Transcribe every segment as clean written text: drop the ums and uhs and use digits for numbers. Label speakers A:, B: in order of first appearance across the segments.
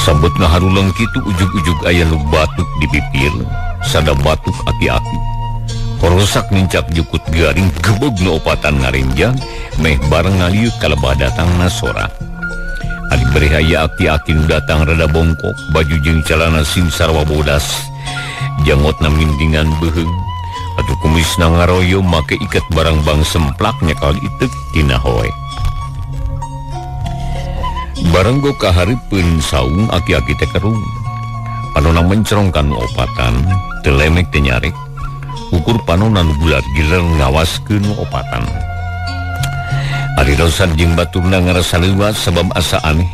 A: Sabet ngaharuleng kitu ujug-ujug aya nu batuk di pipir, sada batuk aki-aki. Korosak nincak jukut garing gebeg nu opatan ngarenjang meh bareng ngalieu kalebah datangna sora. Ari bereh aya aki-aki nu datang rada bongkok, baju jeung calana sing sarwa bodas. Jangotna mindingan beuheung, atuh kumisna ngaroyo make iket barang bang semplak nyekal iteuk tina hoe. Bareng go kahareupeun saung aki-aki teh kerung. Panona mencerong kanu opatan, teu lemek teu nyarek. Ukur panona nu bulat giler ngawaskeun nu opatan. Ari Rosad jeung baturna ngarasa leuwas sabab asa aneh.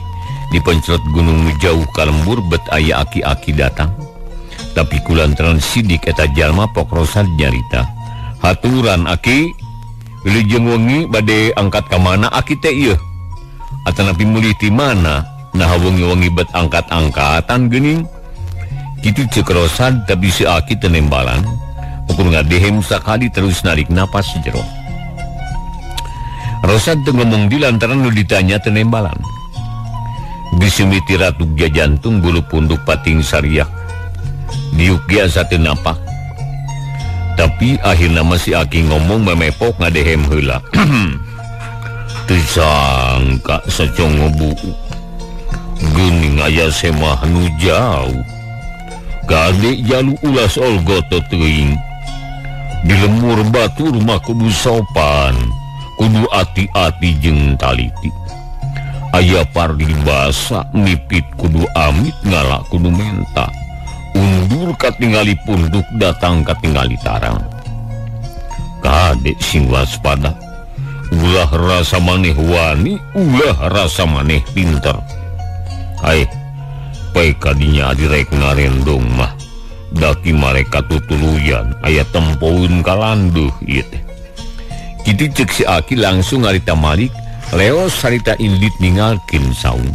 A: Dipencrot gunung nu jauh ka lembur bet aya aki-aki datang. Tapi kulantaran sidik eta jalma pok Rosad nyarita. Haturan aki, wilujeng wengi bade angkat ka mana aki teh ieu? Atanapi mulih ti mana? Nah wengi-wengi bet angkat-angkatan geuning. Kitu ceuk Rosad tapi si aki teu nembalan. Ukur ngadehem sakali terus narik napas jero. Rosad teu ngomong di lantaran nu ditanya teu nembalan. Geus mimiti ratuk jantung bulu punduk pating sariak. Diuk ge asa teu napak. Tapi akhirna mah si aki ngomong memepok ngadehem heula. Teu sangka sacongo buuk. Geuning aya semah nu jauh. Gade jalu ulas olgoto teuing. Di lemur batur mah kudu sopan, kudu ati-ati jeung taliti. Aya paribasa mipit kudu amit ngala kudu menta. Undur katingali punduk datang katingali tarang. Kade sing waspada. Ulah rasa maneh wani, ulah rasa maneh pinter. Hai, pae kadinya direk ngarendong mah. Daki mereka tutuluyan, aya tempoeun kalanduh ieu teh. Kitu ceuk si aki langsung harita malik, leos harita indit ningalkeun saung.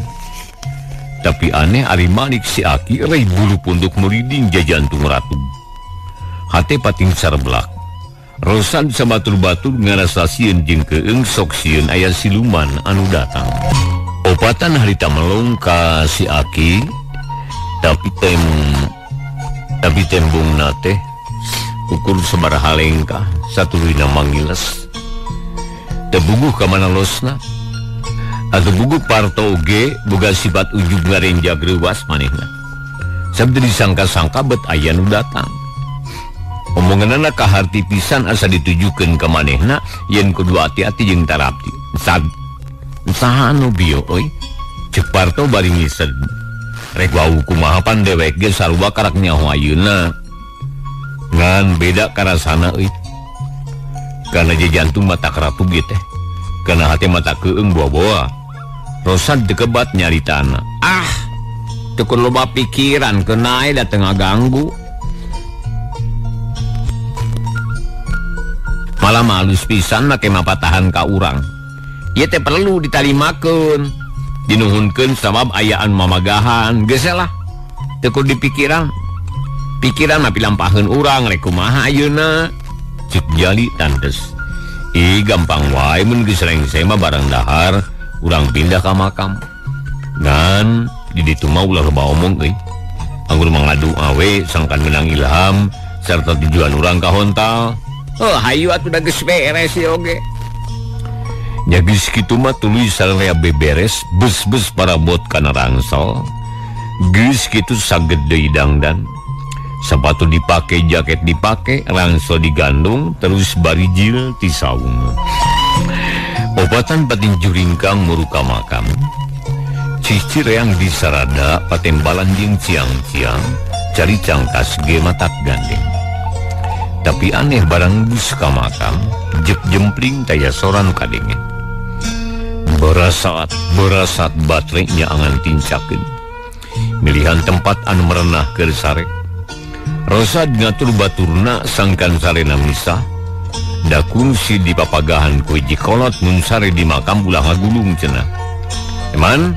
A: Tapi aneh ari malik si aki rei bulu punduk muriding jajantung ratu. Hate pating sarbelak. Rosan sabatur-batur ngarasa sieun jeung keung sok sieun aya siluman anu datang. Opatan harita melong ka si aki, tapi tembungna teh ukur sabaraha lengkah satuluyna mangiles. Teu buguh ka mana losna. Atuh buguh Parto oge boga sifat ujug ngarenjag reuwas manehna. Sabtu disangka-sangka bet aya nu datang. Omonganana kaharti pisan asa ditujukeun ka manehna yen kudu hati-hati jeung tarapti. Saha anu bieu euy? Ceuk Parto bari ngised. Rek wau kumaha pan dewek ge sarua karak nyaho ayeuna. Ngan beda karasana euy. Kana je jantung mata karatu ge teh. Kana hate mata keung boa-boa. Rosad dekebat nyaritana. Ah, teu kudu loba pikiran keuna da teu ngaganggu. Malah malus pisan make mapatahan ka urang. Ieu teh perlu ditalimakeun. Dinuhunkeun sabab ayaan mamagahan. Geus lah. Teu kudu dipikiran. Pikiran mah pilampaheun urang rek kumaha ayeuna. Ceuk Jali tantes. Ih gampang wae mun geus rengse mah barang dahar urang pindah ka makam. Ngan di ditu mah ulah loba omong euy. Anggur mangadu awe sangkan menang ilham serta tujuan urang ka hontal. Oh, hayu atuh da geus beres ieu oge. Nya geus kitu mah tuluy sararea beberes bus-bus parabot kana rangsel. Geus kitu saged deui dangdan. Sepatu dipake, jaket dipake, rangsel digandung terus barijil ti saung. Obatan pating juringkang muruka makam. Cicir yang disarada patembalan jeung ciang-ciang, cari cangkas ge matak gandeng. Tapi aneh barang bus ka makam, jek jempling taya soran kadenge. Berasat baterainya angan tincakeun. Milihan tempat anu merenah keur sare. Rosad ngatur baturna sangkan sarena misah. Da kungsi di papagahan ku hiji kolot mun sare di makam ulah ngagulung cenah. Eman?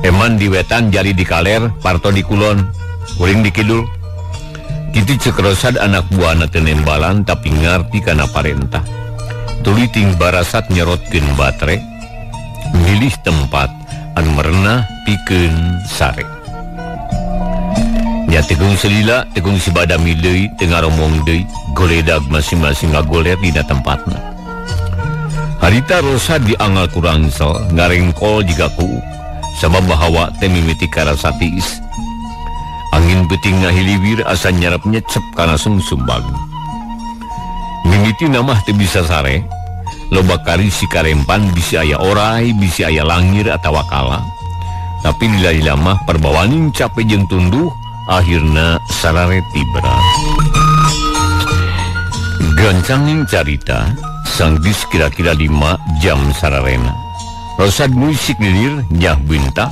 A: Eman di wetan jari di kaler, Parto di kulon, kuring di kidul. Kitu ceuk Rosad anak buahna teu nembalan tapi ngarti kana parentah. Tuluy ting barasat nyerotkeun batre, milih tempat anu merenah pikeun sare. Nya tegung selila, tegung sibadami deui, teu ngaromong deui, goledag masing-masing ngagoler dina tempatna. Harita Rosa diangal ku rangsel, ngarengkol jiga kuuk, sabab hawa teh mimiti karasa tiis. Angin peuting ngahiliwir asa nyarap nyecep kana sungsumbag. Mimiti namah teu bisa sare, loba kari si karempan bisi aya orai, bisi aya langir atawa kala. Tapi lila-lila mah perbawaning cape jeung tunduh, akhirna sarare tibra. Gancanging carita sanggis kira-kira 5 jam sararena. Rosad musik lilir nyah binta,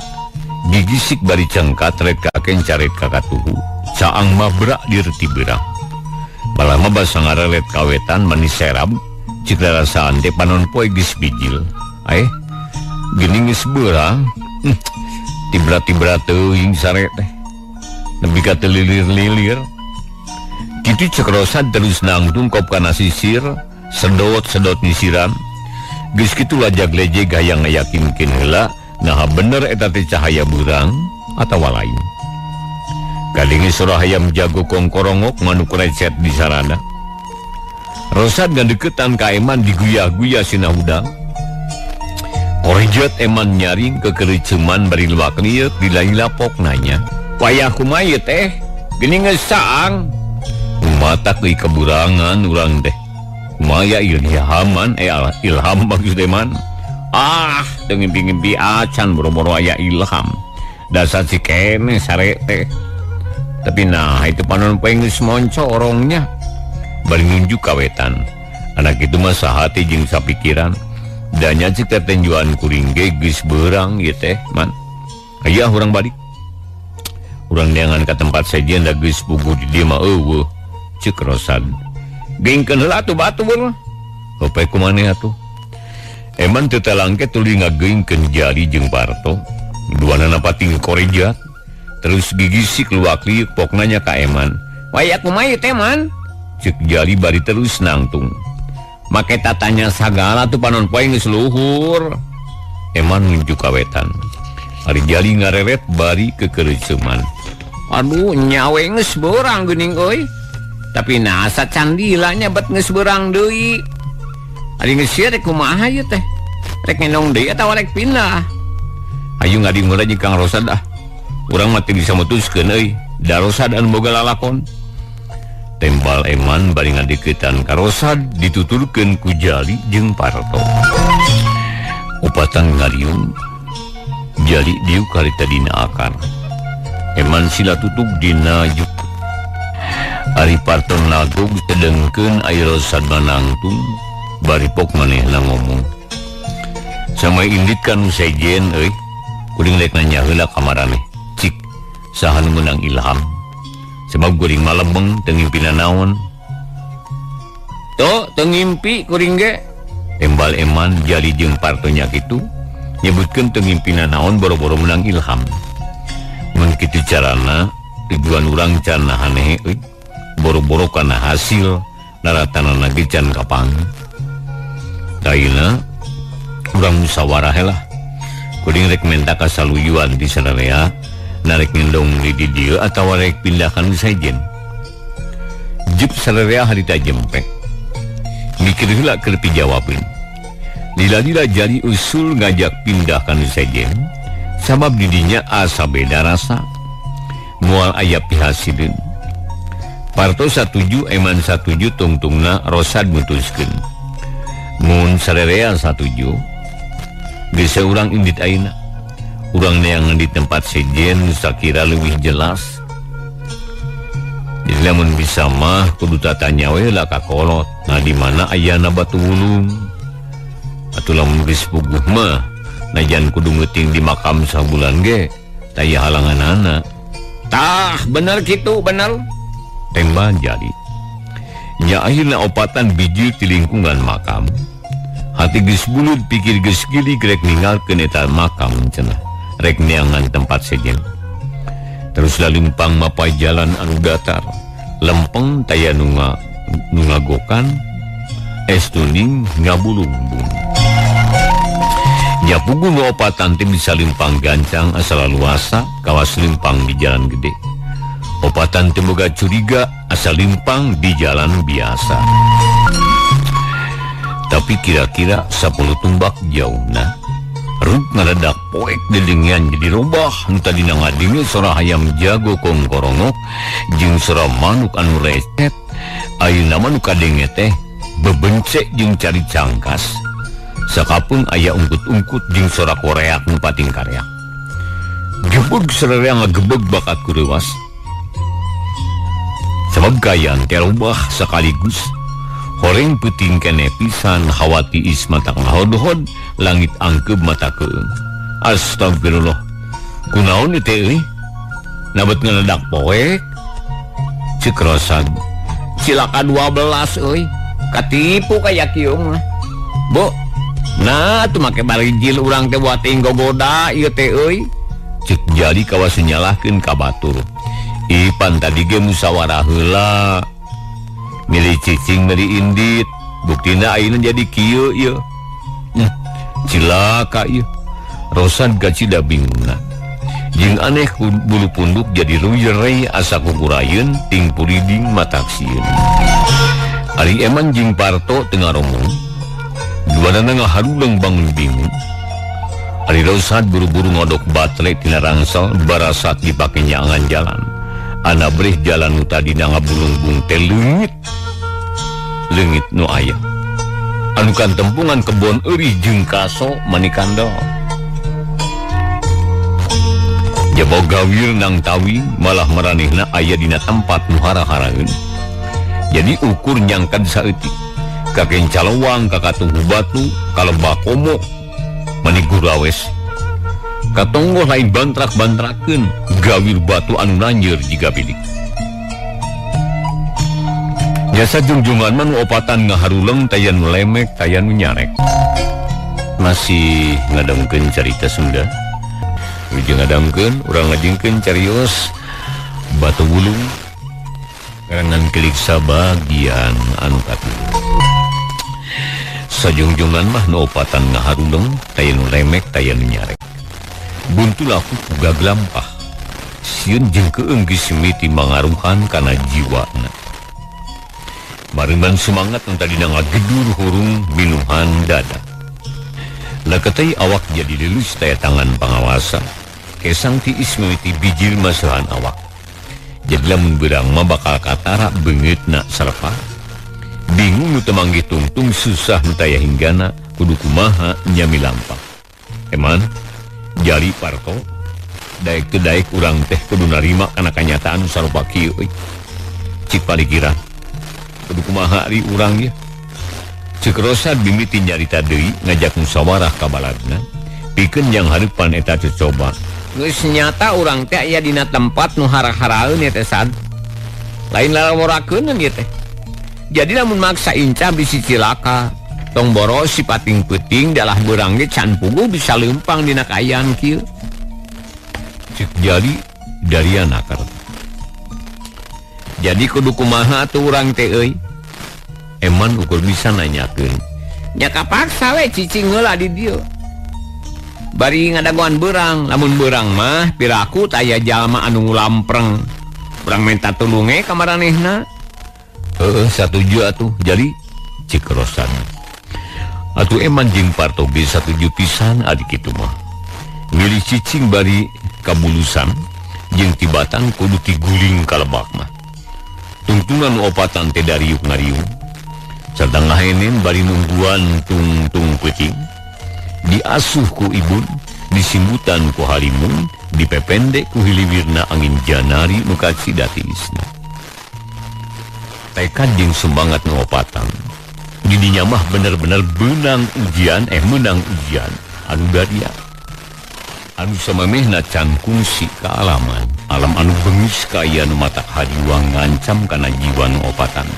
A: gigisik bari cengkat ret kaken caret kakatuhu, caang mabrak dirti berang. Balama basa ngarelet kawetan manis serab, cik rarasaan teh panon poe geus bijil. Geuning geus beurang. Tibra-tibra teuing sare teh. Nepi ka teu lilir-lilir. Kitu cek Rosad terus nangtung kop kana sisir, sedot-sedot nyisiran. Geus kitu lajag-lejeg hayang ngayakinkeun heula naha bener eta teh cahaya beurang atawa lain. Kadenge sora hayam jago kongkorongok manuk recet di sarana. Rosad ngadeukeutan ka Eman diguyah-guyah sina hudang. Korejat Eman nyaring kekereceman bari luak lieup dilai-lapok nanya. Wayah kumaha ieu teh? Geuning geus saang. Matak deui keburangan urang teh. Maya ilhaman, ilham maksud Eman. Ah, teu ngimpi-ngimpi acan boro-boro aya ilham. Dasar si kene sare teh. Tapi nah itu panon poe geus monco orongnya. Bari nunjuk kawetan. Anak itu mah sahati jeung sapikiran. Da nya cek tetenjuan kuring ge geus beurang ieu teh, Man. Hayah urang balik. Urang neangan ka tempat sejen da geus puguh di dieu mah eueuh. Cek Rosad. Gengkeun heula atuh batur. Hope kumaneh atuh. Eman teu talangke tuluy ngageungkeun jari jeung Parto. Duanana pating korejat. Terus gigisik luak liuk pok nanya ka Eman. Waya kumaha ieu teh, Man? Cek jari bari terus nangtung. Make tatanya sagala tuh panon poe geus luhur. Eman nunjuk kawetan. Ari jali ngareret bari kekereceman. Aduh, nyawe geus beurang geuning euy. Tapi nah asa candilanya bet geus beurang deui. Ari geus sia rek kumaha ieu teh? Rek ngendong deui atawa rek pindah? Hayu ngadingula jeung Kang Rosad ah. Urang mah teu bisa mutuskeun euy. Da Rosad anu boga lalakon. Tembal Eman bari ngadeuketan ka Rosad dituturkeun ku Jali jeung Parto. Opatan ngariung. Jali diuk harita dina akar. Eman sila tutug dina juk. Ari Parto nagog sedengkeun ari Rosad manangtung bari pok manehna ngomong. Samai indit ka nu sejen euy. Kuring rek nanya heula ka maraneh. Cik saha nu meunang ilham. Sebab kuring mah lembeng teu ngimpina naon. Tuh teu ngimpi kuring ge. Tembal Eman Jali jeung Parto nya kitu nyebutkeun teu ngimpina naon boro-boro meunang ilham. Mun kitu carana tujuan urang can nahanehe euy. Boro-boro kana hasil naratanana ge can kapanggih. Daina urang musyawarah heula. Kuring rek menta kasaluyuan di sararea narek ngendong di dieu atawa rek pindah ka nu sejen. Jep sararea harita jempe. Mikir heula keur pijawabeun. Lila-lila jari usul ngajak pindah ka nu sejen sabab didinya asa beda rasa. Moal aya pihasileun. Parto satuju Eman satuju tungtungna Rosad mutuskeun. Mun sarerea satuju geus urang indit ayeuna. Urang neangan di tempat sejen sakira leuwih jelas. Jadi lamun bisa mah kudu tatanya we lah ka kolot. Nah di mana ayana batu wulung. Atuh lamun geus puguh mah najan kudu ngeuting di makam sabulan ge taya halanganana. Tah bener kitu bener. Tembal jadi. Nya akhirna opatan bijil ti lingkungan makam. Hati geus bulud pikir geus gili rek ninggalkeun eta makam cenah. Rek neangan tempat sejen. Terus lalumpang mapai jalan anu datar. Lempeng taya nu ngagokan, es tuning ngabulung-bulung. Nya puguh nu opatan teh bisa lempang gancang asal luasa kawas lempang di jalan gede. Opatan teh boga curiga asal lempang di jalan biasa. Tapi kira-kira 10 tumbak jauhna ruk ngaledak poek dedengian jadi robah nu tadina ngadenge sora hayam jago kongkorongok jeung sora manuk anu recet. Ayeuna mah nu kadenge teh bebencek jeung cari cangkas. Sakapeung aya ungkut-ungkut jeung sora koreak nu pating kareak. Gebeg sararea ngagebeg bakat kureuwas. Sabab kaayaan teh robah sekaligus. Horeng peuting keneh pisan hawa tiis mata ngahodhod, langit angkeub mata keung. Astagfirullah. Kunaon ieu teh euy? Nabet ngaledak poek. Ceuk Rosad. Cilaka 12 euy. Katipu kaya kieu mah. Bu. Nah, tuh make barijil urang teh buat ting gogoda ieu teh euy. Ceuk Jali kawas nyalahkeun ka batur. Ipan tadi ge musyawarah heula. Milih cicing milih indit, buktina ayeuna jadi kieu ieu. Cilaka ieu. Rosad gacida bingungna. Jeung aneh bulu punduk jadi ruyerey asa kukurayeun ting puriding mataksieun. Ari Eman jeung Parto teu ngaromong. Duanana ngaharuleng bangun bingung. Ari Rosad buru-buru ngodok baterai tina rangsel barasat dipake nyangan jalan. Anabrih jalan nu tadina ngabulungbung teh leungit. Leungit nu aya. Anu kantempungan kebon eurih jeung kaso manikandel. Jaba gawir nang tawi malah maranehna aya dina tempat nu hara-haraeun. Jadi ukur nyangkad saeutik. Kaken calowang kakatuhu batu kalebah komo mani gurawes. Katonggo lain bantrak-bantrakeun gawir batu anu nanjeur jiga bilik. Jasa jungjungan mah nu opatan ngaharuleng taya nu lemek taya nu nyarek. Masih ngadengkeun carita Sunda. Ujung ngadengkeun urang ngajengkeun carios Batu Wulung karangan Kiliksa bagian anu katilu. Sajungjungan mah nu opatan ngaharuleng taya nu lemek taya nu nyarek. Buntu laku gaglampah. Sieun jeung keung geus mimiti mangaruhan kana jiwana. Barengan semangat nu tadina ngagedur hurung minuhan dada. Laketei awak jadi lulus taya tangan pangawasa. Kesang tiis mimiti bijil masahan awak. Jadi lamun beurang mah bakal katara beungeutna sarpa. Bingung nu teu manggih tungtung susah nu taya hinggana kudu kumaha nyami lampah. Eman Jali Parto daek teu daek urang teh kudu narima kana kanyataan nu sarupa kieu euy. Cik palikiran kudu kumaha ari urang ieu. Ceuk Rosad mimiti nyarita deui ngajak musyawarah ka baladna pikeun jang hareupan eta cocoba. Geus nyata urang teh aya dina tempat nu hara-haraeun ieu teh Sad. Lain lalaworakeun ieu teh. Jadi lamun maksa incah bisi cilaka. Tong boros si pating peuting dalah beurang ge can puguh bisa leumpang dina kaayaan kieu. Ceuk Jali daria nakar. Jadi kudu kumaha atuh urang teh euy? Eman ukur bisa nanyakeun. Nya kapaksa we cicing heula di dieu. Bari ngadagoan beurang, lamun beurang mah piraku taya jalma anu ngulampreng. Urang minta tulunge ka maranehna. Heueuh satuju atuh Jali ceuk Rosad. Atuh Eman jeung Parto ge satuju pisan adi kitu mah. Milih cicing bari kabulusan jeung tibatan kudu tiguling ka lebak mah. Tungtungan nu opatan teh dariuk ngariung. Sarta ngahenen bari nungguan tungtung peuting. Diasuh ku ibun, disimbutan ku halimun, dipependek ku hiliwirna angin janari nu kacida tiisna. Tekad jeung semangat nu opatan. Didinya mah bener-bener benang ujian, menang ujian anu daria. Anu samamehna can kungsi kaalaman, alam anu bengis kaya nu matak hadiwang ngancam kana jiwa nu opatan.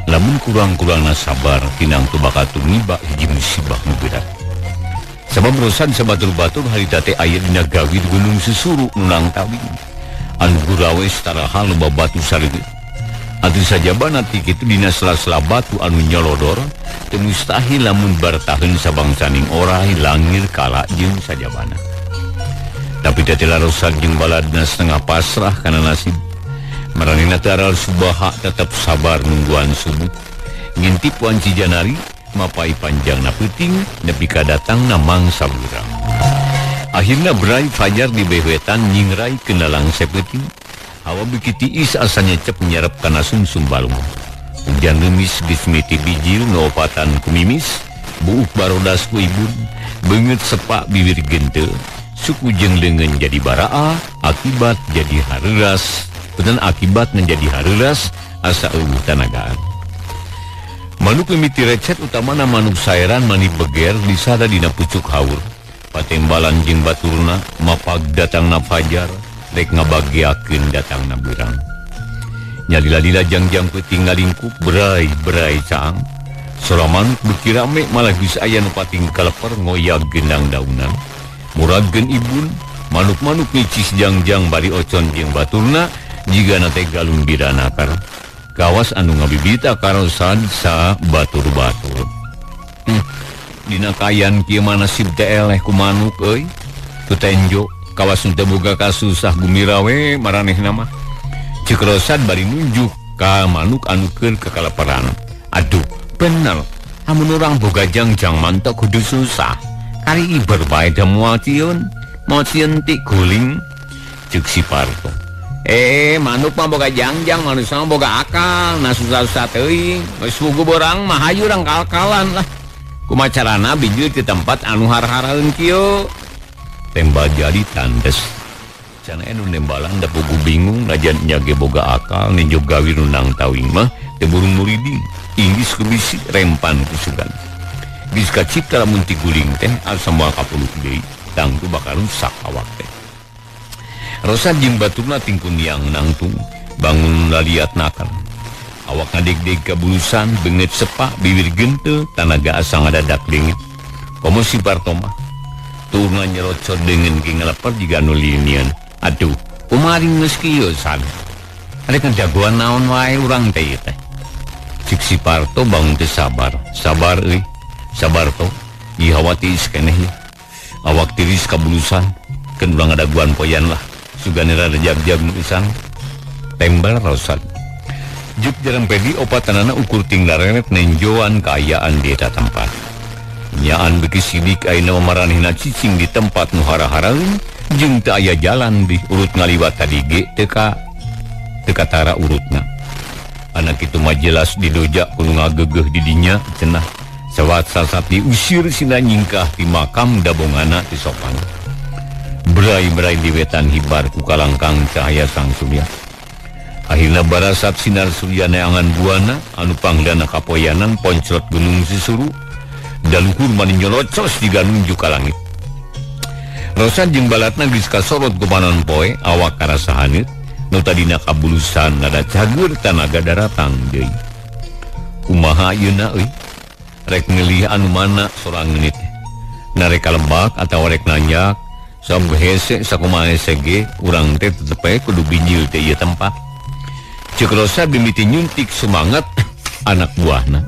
A: Lamun kurang-kurangna sabar tinang tu bakal tumiba hiji musibah nu berat. Sabab Rosad sabatur-batur harita teh aya dina gawir gunung susuru nu nang tawing. Anu gurawes taraha loba batu sareut. Atuh sajabana ti kitu dina sela-sela batu anu nyolodor teu mustahil lamun bartaheun sabangsaning orai langir kala jeung sajabana. Tapi tetela Rosad jeung baladna setengah pasrah kana nasib. Maranehna teu aral subaha tetep sabar nungguan subuh. Ngintip wanci janari mapai panjangna peuting nepi ka datangna mangsa beurang. Akhirna berai fajar di bewetan nyingrai kenalang sepeuting. Hawa beuki tiis asa nyecep nyerep kana sumsum balung. Hujan geumis geus miti bijil ngopatan kumimis, buuk barodas ku ibun, beungeut sepak bibir gente, suku jeung leungeun jadi baraa, akibat jadi hareuras, dan akibat menjadi hareuras asa eueuh tanagaan. Manuk mimiti recet utamana manuk saeran mani beger disada dina pucuk haur. Patembalan jeung baturna mapag datangna fajar, rek ngabagiakeun datangna beurang. Nyalila-lila jangjang peuting ngalingkup berai-berai caang. Sora manuk beuki rame malah geus aya nu pating kaleper ngoyag gendang daunan. Muragkeun ibun, manuk-manuk nicis jangjang bari ocon jeung baturna jigana teh galung biranakar. Kawas anu ngabibita karosan sa batur-batur. Dina kayan kieu mah nasib teh eleh ku manuk euy. Tu tenjo kawas nu teu boga kasusah gumira we maranehna mah. Ceuk Rosad bari nunjuk ka manuk anu keur kakalaparan. Aduh, bener. Amun urang boga jangjang mantok kudu susah. Kali iber bae da moal cieun. Moal cieun ti guling. Ceuk si Parto. Manuk mah boga jangjang, manusia mah boga akal. Nah susah-susah teuing. Geus puguh borang mah hayu urang kal-kalan lah. Kumaha carana bijil di tempat anu har-haraeun kieu. Tembal jadi tandes. Cenah anu nembalan da puguh bingung najan nya ge boga akal ninjo gawi nu nang tawing mah teu burung muriding. Inggis ku bisi rempan ku sugan. Geus kacipta lamun ti guling teh asa moal kapuluk deui, tangtu bakal rusak awak teh. Rosad jeung baturna tingkun yang nangtung bangun laliat nakal. Awak ngadeg-deg kabulusan, beungeut sepak, bibir gentel, tanaga asa ngadadak leungit. Komo si Parto mah turna nyerocot deungeun ge ngaleper jiga nu linian. Aduh, kumaha geus kieu san? Arek ngajagoan naon wae urang teh ieu teh. Cik si Parto bangun teh sabar. Sabar euy. Sabar to. Ieu hawa tiis keneh ieu. Awak tiris kabulusan, keun urang ngadaguan poyan lah. Sugane rada jag-jag nu isang. Tembal Rosad. Juk jarang pedi opatanana ukur ting lareret nenjoan kaayaan di eta tempat. Nyaan beuki sidik ayeuna maranehna cicing di tempat nu hara-haraeun jeung teu aya jalan di urut ngaliwat tadi ge teu katara urutna. Anak itu mah jelas didoja kudu ngagegeuh di dinya cenah. Sawat sasat diusir sina nyingkah di makam dabongana ti sopan. Berai-berai di wetan hibar ku kalangkang cahaya sang surya. Akhirna barasat sinar surya neangan buana anu pangdana kapoyanan poncrot gunung sisuru daluhur mani nyolocos jiga nunjuk ka langit. Rosad jeung balatna geus kasorot ku panon poe awak karasa haneut nu tadina kabulusan nada cagur tanaga daratang deui. Kumaha ayeuna euy? Rek milih anu mana sorang ngeunit teh? Narek ka lebak atawa rek nanjak? Sok hese sakumaha hese ge urang teh tetep we kudu bijil teh ieu tempat. Ceuk Rosad mimiti nyuntik semangat anak buahna.